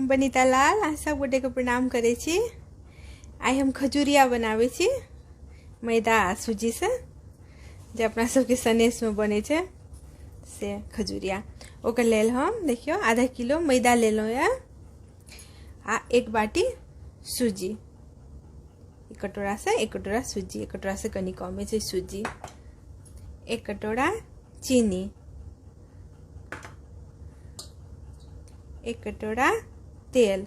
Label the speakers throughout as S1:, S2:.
S1: बनीता लाल, अहाँ सब गोटे के प्रणाम करै छी। आइ हम खजुरिया बनाबै छी मैदा आ सूजी से, जे अपना सबके सनेस में बनै छै से खजुरिया। ओकर लेल हम देखियौ आधा किलो मैदा लेलहुँ यऽ आ एक बाटी सूजी, एक कटोरा से एक कटोरा सूजी, एक कटोरा से कनि कमे छै सूजी, एक कटोरा चीनी, एक कटोरा तेल।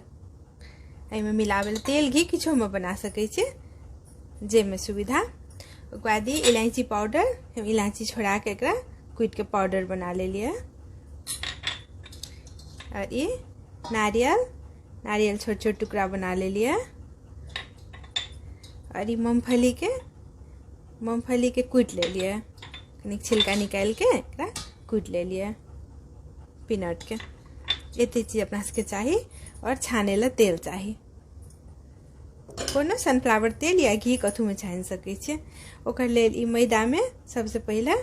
S1: एहिमे मिलाबै तेल घी किछोमे बना सकै छी, जाहिमे सुविधा। ओकर बाद ई इलायची पाउडर, हम इलायची छोड़ा के एकरा कुटि के पाउडर बना लेलियै। और ई नारियल, नारियल छोट छोट टुकड़ा बना लेलियै। और ई मूंगफली के कुटि लेलियै, कनिक छिलका निकालि के एकरा कुटि लेलियै पीनट के। एते चीज अपना सबके चाही। और छाने ला तेल चाही, कोनो सनफ्लावर तेल या घी कथूमे छानि सकै छियै। ओकर लेल ई मैदामे सबसँ पहिले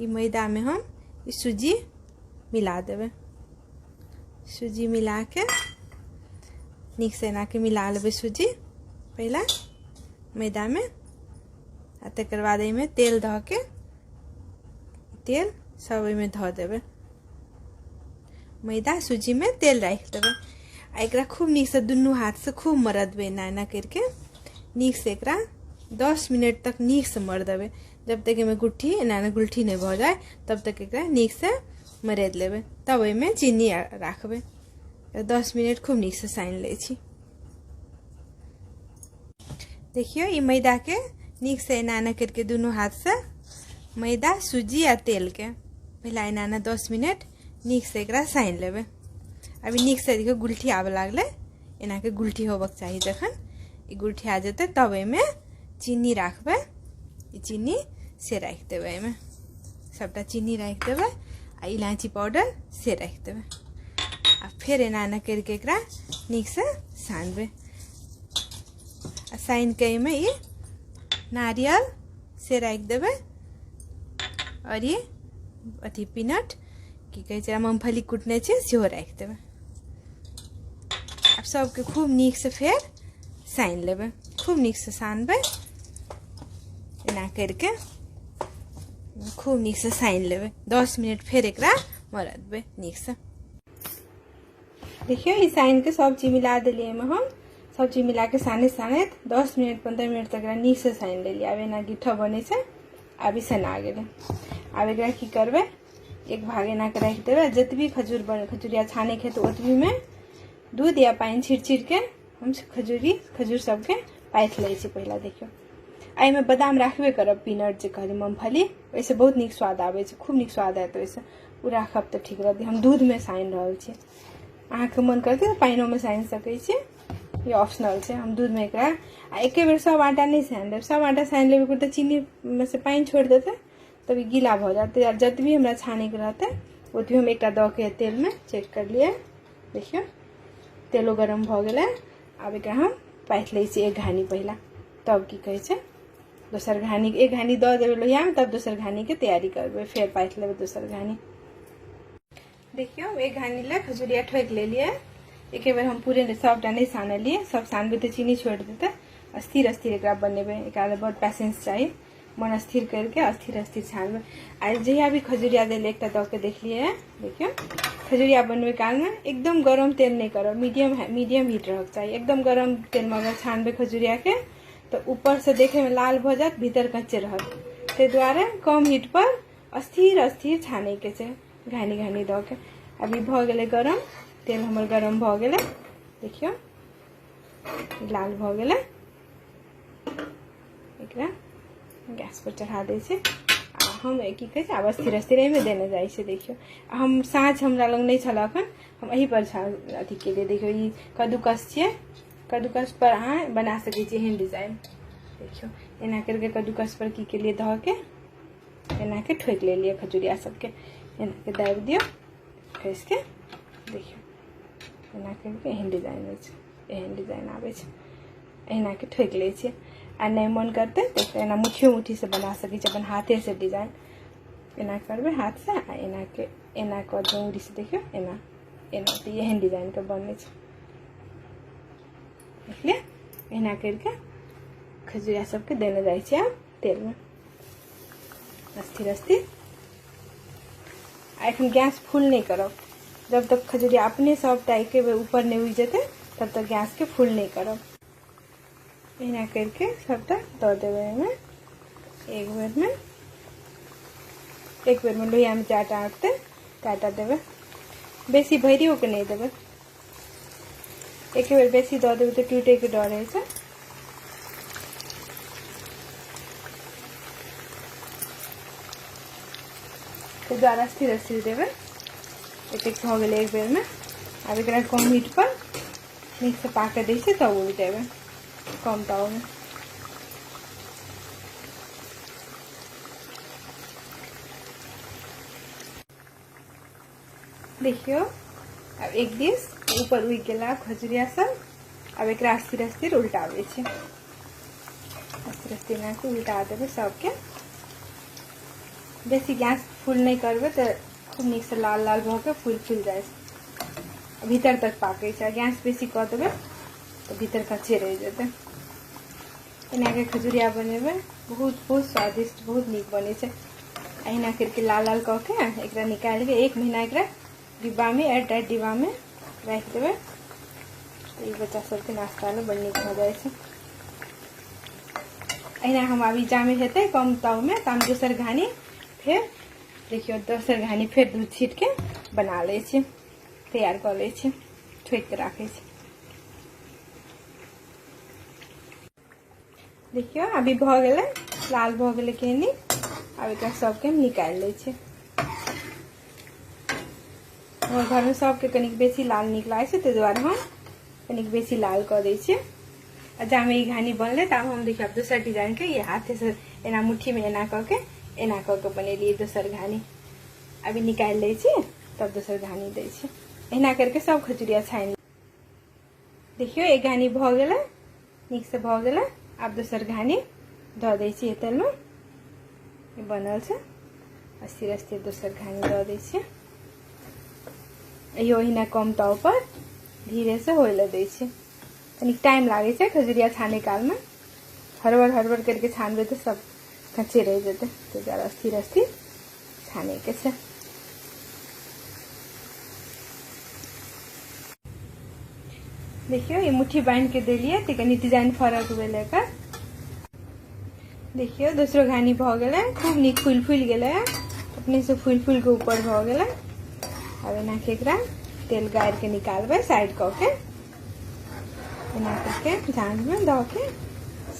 S1: ई मैदामे हम ई सूजी मिला देबै। सूजी मिलाके नीकसँ एनाके मिला लेबै सूजी पहिले मैदामे, आ तकर बाद एहिमे तेल धऽ के तेल सब एहिमे धऽ देबै। मैदा सूजीमे तेल राखि देबै आ एकरा खूब नीकसँ दुनू हाथसँ खूब मरदबै, एना एना करिके नीकसँ एकरा 10 मिनट तक नीकसँ मरदबै, जब तक एहिमे गुट्ठी एना एना गुलठी नहि भऽ जाय तब तक एकरा नीकसँ मरदि लेबै। तब एहिमे चीनी राखबै। 10 मिनट खूब नीकसँ सानि लै छी। देखियौ ई मैदाके नीकसँ एना एना करिके दुनू हाथसँ मैदा सूजी आ तेलके पहिले एना एना 10 मिनट नीकसँ एकरा सानि लेबै। अभी नीकसँ देखियौ गुलठी आबऽ लागलै, एनाके गुलठी होबक चाही। जखन ई गुलठी आ जेतै तब एहिमे चीनी राखबै, ई चीनी से राखि देबै, एहिमे सबटा चीनी राखि देबै आ इलायची पाउडर से राखि देबै आ फेर एना एना करिके एकरा नीकसँ सानबै आ सानि कऽ एहिमे ई नारियल से राखि देबै आओर ई अथी पीनट की कहै छै मूँगफली कुटने छै सेहो राखि देबै। आब सबके खूब नीकसँ फेर सानि लेबै, खूब नीकसँ सानबै, एना करिके खूब नीकसँ सानि लेबै। 10 मिनट फेर एकरा मरदबै नीकसँ। देखियौ ई सानिके सब चीज मिला देलियै एहिमे हम, सब चीज मिलाके सानैत सानैत 10 मिनट 15 मिनट तक एकरा नीकसँ सानि लेलियै। आब एना गिट्ठा बनै छै, आब ई सना गेलै। आब एकरा की करबै, एक भाग एना के राखि देबै। जतबी खजूर खजूरिया छानैके हेतै ओतबीमे दूध या पानि छिट छिटके हम खजूर सबके पाथि लै छी पहिला। देखियौ एहिमे बादाम राखबे करब, पीनट जे कहली मूँगफली, ओहिसँ बहुत नीक स्वाद आबै छै, खूब नीक स्वाद आयत ओहिसँ। ओ राखब तऽ ठीक रहतै। हम दूधमे सानि रहल छी, अहाँके मन करतै तऽ पानिओमे सानि सकै छी, ई ऑप्शनल छै। हम दूधमे एकरा आ एके बेर सब आटा नहि सानि लेब, सब आटा सानि लेबै तऽ चीनीमे से पानि छोड़ि देतै तब ई गीला भऽ जायत। आ जतबी हमरा छानैके रहतै ओतबी हम एकटा दऽ के तेलमे चेक करलियै। देखियौ तेलो गरम भऽ गेलै। आब एकरा हम पाथि लै छी एक घानी पहिला, तब की कहै छै दोसर घानी, एक घानी दऽ देबै लोहियामे, तब दोसर घानीके तैयारी करबै, फेर पाथि लेबै दोसर घानी। देखियौ एक घानी लए खजुरिया ठोकि लेलियै। एके बेर हम पूरे सबटा नहि सानलियै, सब सानबै तऽ चीनी छोड़ि देतै। स्थिर स्थिर एकरा बनेबै, एकरा लए बड़ पैसेंस चाही, मन स्थिर करके स्थिर स्थिर छानबै। आ जहिया भी खजुरिया देल एकटा दऽ के देखलियै, देखियौ खजुरिया बनबै कालमे एकदम गरम तेल नहि करब, मीडियम हीट रहक चाही। एकदम गरम तेलमे अगर छानबै खजुरियाके तऽ ऊपरसँ देखैमे लाल भऽ जायत, भीतर कच्चे रहत। ताहि दुआरे कम हीट पर स्थिर स्थिर छानैके छै, घानी घानी दऽ के। अभी भऽ गेलै गरम तेल, हमर गरम भऽ गेलै, देखियौ लाल भऽ गेलै। एकरा गैस पर चढ़ा दै छै आ हम की कहै छै आब स्थिर स्थिर एहिमे देने जाइ छै। देखियौ हम साँझ हमरा लग नहि छल अखन, हम एहि पर अथी केलियै। देखियौ ई कद्दूकस छियै, कद्दूकस पर अहाँ बना सकै छी एहन डिजाइन। देखियौ एना करिके कद्दूकस पर की केलियै, धऽ के एना के ठोकि लेलियै खजुरिया सबके, एना के दाबि दियौ कसिके। देखियौ एना करिके एहन डिजाइन होइ छै, एहन डिजाइन आबै छै, एना के ठोकि लै छियै। आ नहि मन करतै तऽ एना मुठियो मुठीसँ बना सकै छी अपन हाथेसँ डिजाइन। एना करबै हाथसँ आ एना के एना कऽ दियौ उंगरीसँ, देखियौ एना एना, तऽ एहन डिजाइनके बनै छै। देखलियै, एहिना करिके खजुरिया सबके देने जाइ छियै आब तेलमे स्थिर स्थिर। आ एखन गैस फुल नहि करब, जब तक खजुरिया अपने सबटा एके बेर ऊपर नहि उगि जेतै तब तक गैसके फुल नहि करब। एहिना करिके सबटा दऽ देबै एहिमे। एक बेरमे, एक बेरमे लोहियामे 4टा आँटतै 4टा देबै, बेसी भरियोके नहि देबै। एके बेर बेसी दऽ देबै तऽ टूटैके डर होइ छै। ताहि दुआरे स्थिर स्थिर देबै। एतेक भऽ गेलै एक बेरमे। आब एकरा कम हीट पर नीकसँ पाकऽ दै छियै, तब उल्टेबै कम तावमे। देखियौ आब एक दिस ऊपर उगि गेला खजुरिया सब। आब एकरा स्थिर स्थिर उल्टाबै छी, स्थिर स्थिर एना कऽ उल्टा देबै सबके। बेसी गैस फुल नहि करबै तऽ खूब नीकसँ लाल लाल भऽ कऽ फूलि फूलि जाइ छै, भीतर तक पाकै छै। गैस बेसी कऽ देबै तऽ भीतर कच्चे रहि जेतै। एना के खजुरिया बनेबै, बहुत बहुत स्वादिष्ट, बहुत नीक बनै छै। एहिना करिके लाल लाल कऽ के एकरा निकालि के 1 महीना एकरा डिब्बामे, एयर टाइट डिब्बामे राखि देबै तऽ ई बच्चा सबके नाश्ता लए बड़ नीक भऽ जाइ छै। एहिना हम अभी जामे हेतै कम तावमे तऽ हम दोसर घानी फेर देखियौ, दोसर घानी फेर दूध छीटके बना लै छी, तैयार कऽ लै छी, ठोकि कऽ राखै छी। देखियौ अभी भऽ गेलै, लाल भऽ गेलै केहन। आब एकरा सबके हम निकालि लै छी। हमर घरमे सबके कनिक बेसी लाल नीक लागै छै, ताहि दुआरे हम कनिक बेसी लाल कऽ दै छियै। आ जामे ई घानी बनलै तऽ आब हम देखियौ आब दोसर डिजाइनके ई हाथेसँ एना मुट्ठीमे एना कऽ के एना कऽ के बनेलियै दोसर घानी। अभी निकालि लै छी तब दोसर घानी दै छी। एहिना करिके सब खजुरिया छानि। देखियौ एक घानी भऽ गेलै, नीकसँ भऽ गेलै। आब दोसर घानी दऽ दै छियै तेलमे, ई बनल छै। स्थिर स्थिर दोसर घानी दऽ दै छियै। इहो ओहिना कम ताव पर धीरेसँ होइ लए दै छियै। कनिक टाइम लागै छै खजुरिया छानै कालमे, हड़बड़ हड़बड़ करिके छानबै तऽ सब कच्चे रहि जेतै, ताहि दुआरे स्थिर स्थिर छानैके छै। देखियौ ई मुट्ठी बान्हि के देलियै तऽ कनि डिजाइन फरक भेलै एकर। देखियौ दोसरो घानी भऽ गेलै, खूब नीक फूलि फूलि गेलै, अपने से फूलि फूलि के ऊपर भऽ गेलै। आब एना के एकरा तेल गारि के निकालबै साइड कऽ के, एना करके झाँझमे दऽ के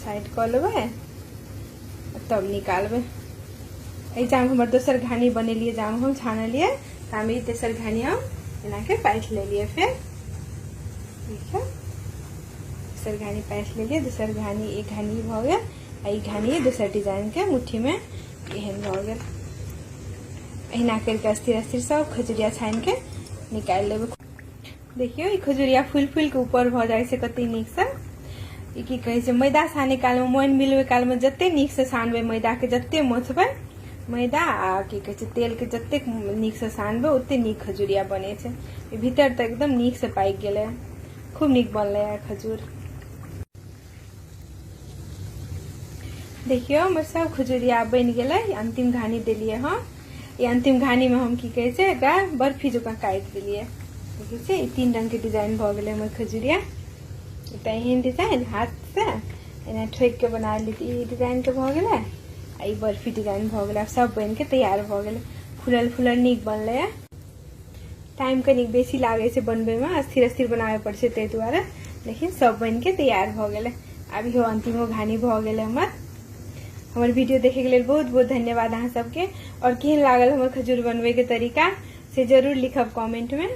S1: साइड कऽ लेबै तब निकालबै। एहि जाम हमर दोसर घानी बनेलियै, जाम हम छानलियै, तामे ई तेसर घानी हम एना के पाथि लेलियै। फेर देखियौ दोसर घानी पाथि लेलियै, दोसर घानी एक घानी भऽ गेल आ ई घानी दोसर डिजाइनके मुट्ठीमे एहन भऽ गेल। एहिना करिके स्थिर स्थिर सब खजुरिया छानिके निकालि लेबै। देखियौ ई खजुरिया फूलि फूलि के ऊपर भऽ जाइ छै कते नीकसँ। ई की कहै छै, मैदा सानै कालमे, मोइन मिलबै कालमे जते नीकसँ सानबै मैदाके, जते मथबै मैदा आ की कहै छै तेलके, जतेक नीकसँ सानबै ओते नीक खजुरिया बनै छै। ई भीतर तऽ एकदम नीकसँ पाकि गेलै, खूब नीक बनलै है खजूर। देखियौ हमर सब खजुरिया बनि गेलै। अंतिम घानी देलियै हम। ई अंतिम घानीमे हम की कहै छै एकरा बर्फी जकाँ काटि देलियै। देखै छियै ई 3 रंगके डिजाइन भऽ गेलै हमर खजुरिया। एकटा एहन डिजाइन हाथसँ एना ठोकि के बना ली तऽ ई डिजाइनके भऽ गेलै, आ ई बर्फी डिजाइन भऽ गेलै। आब सब बनिके तैयार भऽ गेलै, फूलल फूलल नीक बनलै। टाइम कनिक बेसी लागै छै बनबैमे, स्थिर स्थिर बनाबे पड़ै छै ताहि दुआरे, लेकिन सब बनिके तैयार भऽ गेलै। आब इहो अंतिमो घानी भऽ गेलै हमर। हमर वीडियो देखेके लेल बहुत बहुत धन्यवाद अहाँ सबके। और केहन लागल हमर खजूर बनबैके तरीका से जरूर लिखब कमेंटमे।